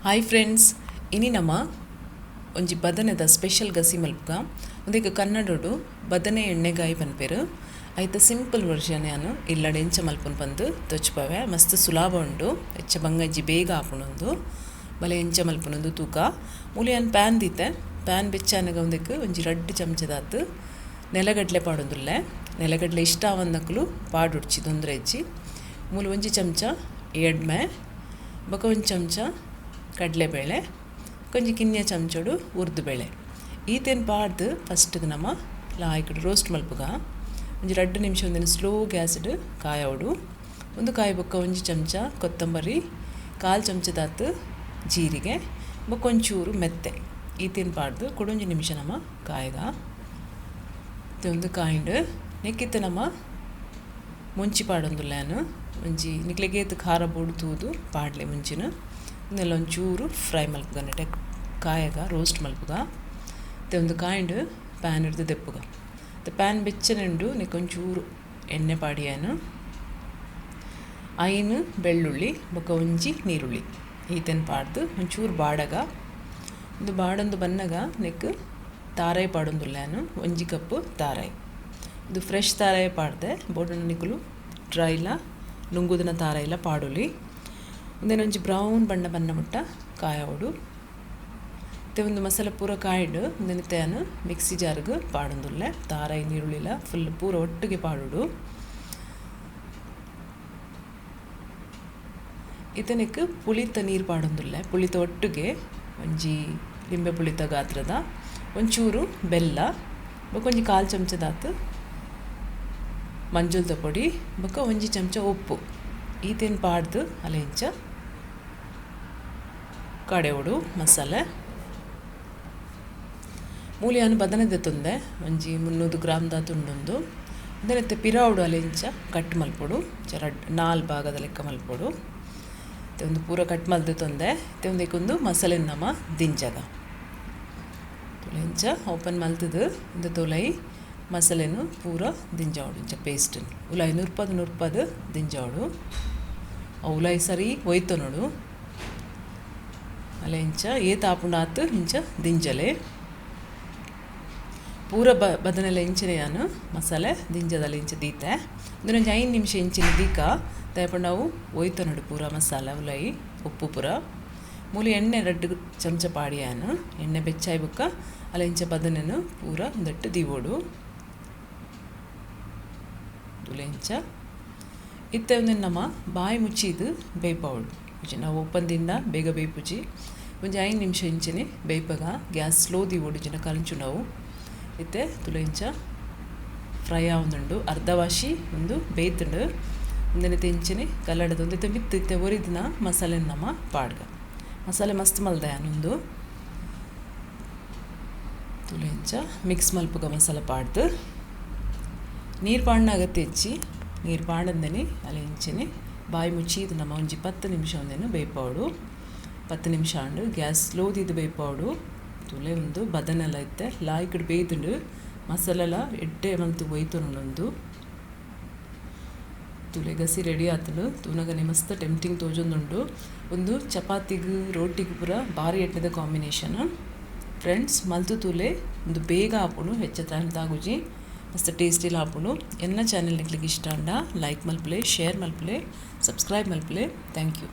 Hi friends, ಇನಿ ನಮ ಒಂಜಿ ಬದನೆದ ಸ್ಪೆಷಲ್ ಗಸಿ ಮಲ್ಪುಗ. ಉಂದೆಕ್ ಕನ್ನಡೊಡು ಬದನೆ ಎಣ್ಣೆಗಾಯಿ ಪನ್ಪೆರ್. ಐತ ಸಿಂಪಲ್ ವರ್ಷನ್ ಯಾನು ಇಲ್ಲಡೆ ಎಂಚ ಮಲ್ಪುನು ಪಂದ್ ತೊಚ್ಪವೆ. ಮಸ್ತ್ ಸುಲಭ ಉಂಡು, ಎಚ್ಚ ಬಂಗಜ್ಜಿ ಬೇಗ ಆಪುನೊಂದು. ಬಲೆ ಎಂಚ ಮಲ್ಪುನೊಂದು ತೂಕ. ಮೂಲು ಯಾನ್ ಪ್ಯಾನ್ ದೀತೆ. ಪ್ಯಾನ್ ಬೆಚ್ಚಾನಗ ಉಂದೆಕ್ ಒಂಜಿ ರಡ್ಡ್ ಚಮಚದಾತ್ ನೆಲಗಡ್ಲೆ ಪಾಡೊಂದುಲ್ಲೆ. ನೆಲಗಡ್ಲೆ ಇಷ್ಟ ಆವಂದಕುಲು ಪಾಡುಡ್ಚಿ, ತೊಂದರೆ ಇಜ್ಜಿ. ಮೂಲು ಒಂಜಿ ಚಮಚ ಎಡ್ಮೆ ಬೊಕ ಒಂಜಿ ಚಮಚ ಕಡಲೆಬೇಳೆ, ಒಂಜಿ ಕಿನ್ಯ ಚಮಚೊಡು ಉರ್ದುಬೇಳೆ. ಈತೆನ್ ಪಾಡ್ದು ಫಸ್ಟ್ಗೆ ನಮ ಲಾಯ್ಕಡ್ ರೋಸ್ಟ್ ಮಲ್ಪುಗ. ಒಂಜಿ 2 ನಿಮಿಷ ಒಂದಿನ ಸ್ಲೋ ಗ್ಯಾಸ್ಡ್ ಕಾಯೋಡು. ಒಂದು ಕಾಯಿ ಬೊಕ್ಕ ಒಂಜಿ ಚಮಚ ಕೊತ್ತಂಬರಿ, ಕಾಲು ಚಮಚದಾತ್ ಜೀರಿಗೆ, ಬೊಕ್ಕ ಒಂಚೂರು ಮೆತ್ತೆ. ಈತೆನ್ ಪಾಡ್ದು ಕುಡೊಂಜಿ ನಿಮಿಷ ನಮ ಕಾಯಗ. ಒಂದು ಕಾಯಿಂಡು ನೆಕ್ಕಿತ್ತ ನಮ ಮುಂಚಿ ಪಾಡೊಂದುಲ್ಲಾನು. ಒಂಜಿ ನಿಕ್ಲೆಗೇತ್ ಖಾರ ಬೋಡು ತೂದು ಪಾಡ್ಲೆ ಮುಂಚಿನ. ಒಂದೆಲ್ಲ ಒಂಚೂರು ಫ್ರೈ ಮಲ್ಪುಗ, ನೆಟೆ ಕಾಯಗ ರೋಸ್ಟ್ ಮಲ್ಪುಗ. ಮತ್ತೆ ಒಂದು ಕಾಯಿಂಡು ಪ್ಯಾನ್ ಹಿಡ್ದು ದೆಪ್ಪುಗ. ಮತ್ತು ಪ್ಯಾನ್ ಬೆಚ್ಚನೆಂಡು ನೆಕ್ಕೊಂಚೂರು ಎಣ್ಣೆ ಪಾಡಿಯಾನು. ಐನು ಬೆಳ್ಳುಳ್ಳಿ ಬೊಕ್ಕ ಒಂಜಿ ನೀರುಳ್ಳಿ ಈತೆನ್ ಪಾಡ್ದು ಒಂಚೂರು ಬಾಡಗ. ಒಂದು ಬಾಡೊಂದು ಬನ್ನಗ ನೆಕ್ ತಾರಾಯಿ ಪಾಡೊಂದುಲ್ಲಾನು. ಒಂಜಿ ಕಪ್ಪು ತಾರಾಯಿ, ಇದು ಫ್ರೆಶ್ ತಾರಾಯಿ ಪಾಡ್ದೆ. ಬೋಡಣ ನಿಕುಲು ಡ್ರೈಲ ನುಂಗುದಿನ ತಾರಾಯಿಲ ಪಾಡೊಲಿ. ಒಂದೇನೊಂಜಿ ಬ್ರೌನ್ ಬಣ್ಣ ಬಣ್ಣ ಮುಟ್ಟ ಕಾಯೋಡು. ಮತ್ತು ಒಂದು ಮಸಾಲೆ ಪೂರ ಕಾಯ್ಡು ಒಂದೆನತೆಯನ್ನು ಮಿಕ್ಸಿ ಜಾರ್ಗ್ ಪಾಡೊಂದುಲ್ಲೆ. ತಾರಾಯಿ ನೀರುಳ್ಳಿಲ ಫುಲ್ ಪೂರ ಒಟ್ಟಿಗೆ ಪಾಡೋಡು. ಇತನಕ್ಕೆ ಪುಳಿತ ನೀರು ಪಾಡೊಂದುಲ್ಲೆ. ಪುಳಿತ ಒಟ್ಟಿಗೆ ಒಂಜಿ ಲಿಂಬೆ ಪುಳಿತ ಗಾತ್ರದ ಒಂಚೂರು ಬೆಲ್ಲ ಬೊಕ್ಕ ಒಂಜಿ ಕಾಲು ಚಮಚದಾತು ಮಂಜುಲ್ದ ಪೊಡಿ ಬೊಕ್ಕ ಒಂಜಿ ಚಮಚ ಉಪ್ಪು. ಈತೇನು ಪಾಡ್ದು ಅಲೆಂಚ ಕಡೆಯೋಡು ಮಸಾಲೆ. ಮೂಲಿಯಾನು ಬದನೆದ ತುಂದೆ ಒಂಜಿ 300 ಗ್ರಾಮ್ ದಾತು ಉಂಡೊಂದು. ಒಂದೆನತ್ತೆ ಪಿರಾವುಡು ಅಲೆಂಚ ಕಟ್ ಮಲ್ಪೊಡು. ಚರಡ್ 4 ಭಾಗದ ಲೆಕ್ಕ ಮಲ್ಪೊಡು. ಒಂದು ಪೂರ ಕಟ್ ಮಲ್ದು ತೊಂದೆ. ಒಂದಕ್ಕೊಂದು ಮಸಾಲೆ ನಮ ದಿಂಜಗ ತುಲೆಂಚ ಓಪನ್ ಮಲ್ತದು. ಒಂದು ತೊಲೈ ಮಸಾಲೆನು ಪೂರ ದಿಂಜಾವಡು. ಇಂಚ ಪೇಸ್ಟ್ ಉಲಾಯಿ ನುರ್ಪದು ನುರ್ಪದು ದಿಂಜಾವಡು. ಉಲಾಯಿ ಸರಿ ಒಯ್ತು ನೋಡು. ಅಲ್ಲ ಇಂಚ ಏತ್ ಆಪುಂಡು ಆತು ಇಂಚ ದಿಂಜಲೆ. ಪೂರ ಬದನೆಲ್ಲ ಇಂಚಿನ ಯಾನು ಮಸಾಲೆ ದಿಂಜದಲ್ಲ ಇಂಚ ದೀತೆ. ಒಂದೊಂದು 5 ನಿಮಿಷ ಇಂಚಿನ ದೀಕ ದಯಪಂಡ ಅವು ಒಯ್ತು ನೋಡು ಪೂರ ಮಸಾಲೆ ಉಲಾಯಿ ಉಪ್ಪು ಪೂರ. ಮೂಲಿ ಎಣ್ಣೆ 2 ಚಮಚ ಪಾಡಿಯಾನು. ಎಣ್ಣೆ ಬೆಚ್ಚಾಯಿ ಬುಕ್ಕ ಅಲ್ಲ ಇಂಚ ಬದನೆನು ಪೂರ ಒಂದಟ್ಟು ದೀವೋಡು. ಇಂಚ ಇತ್ತೆ ಒಂದನ್ನು ನಮ್ಮ ಬಾಯಿ ಮುಚ್ಚಿದು ಬೇಯ್ಪಾವಡು. ನಾವು ಓಪನ್ದಿಂದ ಬೇಗ ಬೇಯ್ಪುಜಿ. ಒಂಜಿ 5 ನಿಮಿಷ ಇಂಚನೆ ಬೇಯ್ಪಗ. ಗ್ಯಾಸ್ ಸ್ಲೋ ದೀವೋಡು ಜಿನ ಕರಂಚು ನಾವು. ಇತ್ತೆ ತುಲ ಇಂಚ ಫ್ರೈ ಆವೊಂದುಂಡು. ಅರ್ಧ ವಾಶಿ ಒಂದು ಬೇಯ್ತುಂಡು. ಒಂದೆನತೆ ಇಂಚನೆ ಕಲ್ಲಡದ ಒಂದಿತ್ತೆ ಮಿತ್ತು ಇತ್ತೆ ಒರಿದಿನ ಮಸಾಲೆ ನಮ್ಮ ಪಾಡ್ಗ. ಮಸಾಲೆ ಮಸ್ತ್ ಮಲ್ದ ಯಾನೊಂದು. ತುಲ ಇಂಚ ಮಿಕ್ಸ್ ಮಲ್ಪುಗ ಮಸಾಲೆ ಪಾಡ್ದು. ನೀರು ಪಾಡ್ನ ಅಗತ್ಯ ಹೆಚ್ಚಿ. ನೀರು ಪಾಡಂದನೆ ಅಲ್ಲಿ ಇಂಚನೆ ಬಾಯಿ ಮುಚ್ಚಿ ಇದು ನಮ್ಮ ಒಂಜಿ 10 ನಿಮಿಷ ಒಂದೇನು ಬೇಯ್ಪಾವಡು. 10 ನಿಮಿಷ ಆಂಡು ಗ್ಯಾಸ್ ಸ್ಲೋ ದಿದ್ದು ಬೇಯ್ಪಾವಡು. ತುಲೆ ಒಂದು ಬದನೆಲ್ಲ ಇತ್ತೆ ಲಾಯ್ಕಡ್ ಬೇಯ್ದುಂಡು. ಮಸಾಲೆಲ್ಲ ಎಡ್ಡೆ ಮಲ್ತು ಒಯ್ತು. ತುಲೆ ಗಸಿ ರೆಡಿ ಆತಲು. ತೂನಗನೆ ಮಸ್ತ್ ಟೆಂಪ್ಟಿಂಗ್ ತೋಜೊಂದುಂಡು. ಒಂದು ಚಪಾತಿಗೂ ರೋಟಿಗೂ ಪೂರ ಭಾರಿ ಎಡ್ಡೆದ ಕಾಂಬಿನೇಷನ್. ಫ್ರೆಂಡ್ಸ್ ಮಲ್ತು ತೂಲೆ. ಒಂದು ಬೇಗ ಆಪುಂಡು, ಹೆಚ್ಚ ಟೈಮ್ ತಾಗುಜಿ. ಮಸ್ತ್ ಟೇಸ್ಟಿಲ ಆಪುಂಡು. ಎನ್ನ ಚಾನೆಲ್ ನಿಕ್ಲಿಗೆ ಇಷ್ಟ ಅಂಡ ಲೈಕ್ ಮಲ್ಪಲೆ, ಶೇರ್ ಮಲ್ಪಲೆ, ಸಬ್ಸ್ಕ್ರೈಬ್ ಮಲ್ಪಲೆ. Thank you.